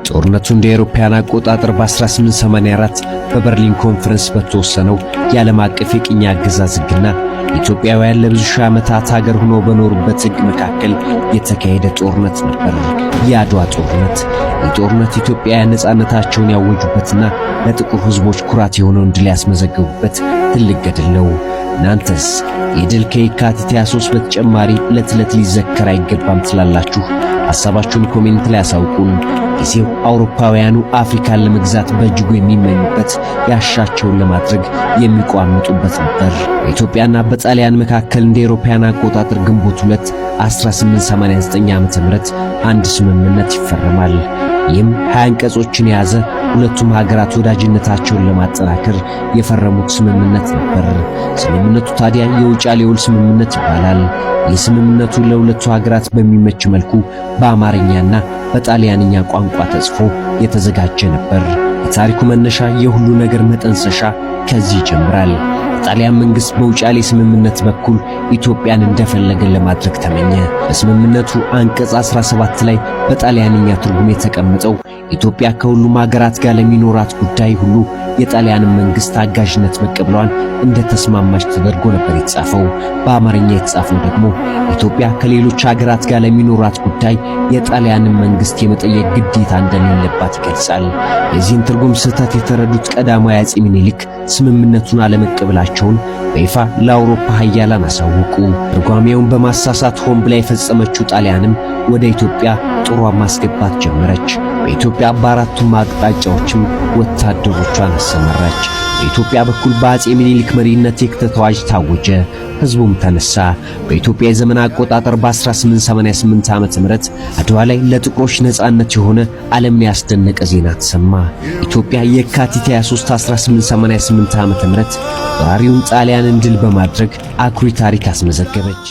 ጦርነቱ እንደ አውሮፓውያን አቆጣጠር በ1884 በበርሊን ኮንፈረንስ በተወሰነው የዓለም አቀፍ የቅኝ አገዛዝ ሕግና ኢትዮጵያውያን ለብዙ ሺህ ዓመታት ሀገር ሆነው በኖሩበት ሕግ መካከል የተካሄደ ጦርነት ነበር። የአድዋ ጦርነት። ይህ ጦርነት ኢትዮጵያውያን ነጻነታቸውን ያወጁበትና ለጥቁር ሕዝቦች ኩራት የሆነውን ድል ያስመዘገቡበት ትልቅ ገድል ነው። እናንተስ ይህ ድል ከየካቲት 23 በተጨማሪ ዕለት ዕለት ሊዘከር አይገባም ትላላችሁ? ሐሳባችሁን comment ላይ አሳውቁን። ጊዜው አውሮፓውያኑ አፍሪካን ለመግዛት በእጅጉ የሚመኙበት፣ ያሻቸውን ለማድረግ የሚቋምጡበት ነበር። በኢትዮጵያና በጣሊያን መካከል እንደ አውሮፓውያን አቆጣጠር ግንቦት 2 1889 ዓ.ም አንድ ስምምነት ይፈረማል። ይህም 20 አንቀጾችን የያዘ፣ ሁለቱም ሀገራት ወዳጅነታቸውን ለማጠናከር የፈረሙት ስምምነት ነበር። ስምምነቱ ታዲያ የውጫሌ ውል ስምምነት ይባላል። ይህ ስምምነቱ ለሁለቱ ሀገራት በሚመች መልኩ በአማርኛና በጣሊያንኛ ቋንቋ ተጽፎ የተዘጋጀ ነበር። የታሪኩ መነሻ፣ የሁሉ ነገር መጠንሰሻ ከዚህ ይጀምራል። የጣሊያን መንግስት በውጫሌ ስምምነት በኩል ኢትዮጵያን እንደፈለገ ለማድረግ ተመኘ። በስምምነቱ አንቀጽ 17 ላይ በጣሊያንኛ ትርጉም የተቀመጠው ኢትዮጵያ ከሁሉም ሀገራት ጋር ለሚኖራት ጉዳይ ሁሉ የጣሊያንን መንግስት አጋዥነት መቀበሏን እንደተስማማች ተደርጎ ነበር የተጻፈው። በአማርኛ የተጻፈው ደግሞ ኢትዮጵያ ከሌሎች ሀገራት ጋር ለሚኖራት ጉዳይ የጣሊያንን መንግስት የመጠየቅ ግዴታ እንደሌለባት ይገልጻል። የዚህን ትርጉም ስህተት የተረዱት ቀዳማዊ አፄ ምኒልክ ስምምነቱን አለመቀበላቸውን በይፋ ለአውሮፓ ሀያላን አሳወቁ። ትርጓሜውን በማሳሳት ሆን ብላ የፈጸመችው ጣሊያንም ወደ ኢትዮጵያ ጦሯን ማስገባት ጀመረች። በኢትዮጵያ በአራቱም አቅጣጫዎችም ወታደሮቿን አሰማራች። በኢትዮጵያ በኩል በአፄ ምኒልክ መሪነት የክተት አዋጅ ታወጀ። ህዝቡም ተነሳ። በኢትዮጵያ የዘመን አቆጣጠር በ1888 ዓ.ም አድዋ ላይ ለጥቁሮች ነጻነት የሆነ ዓለምን ያስደነቀ ዜና ተሰማ። ኢትዮጵያ የካቲት 23 1888 ዓ.ም ወራሪውን ጣሊያንን ድል በማድረግ አኩሪ ታሪክ አስመዘገበች።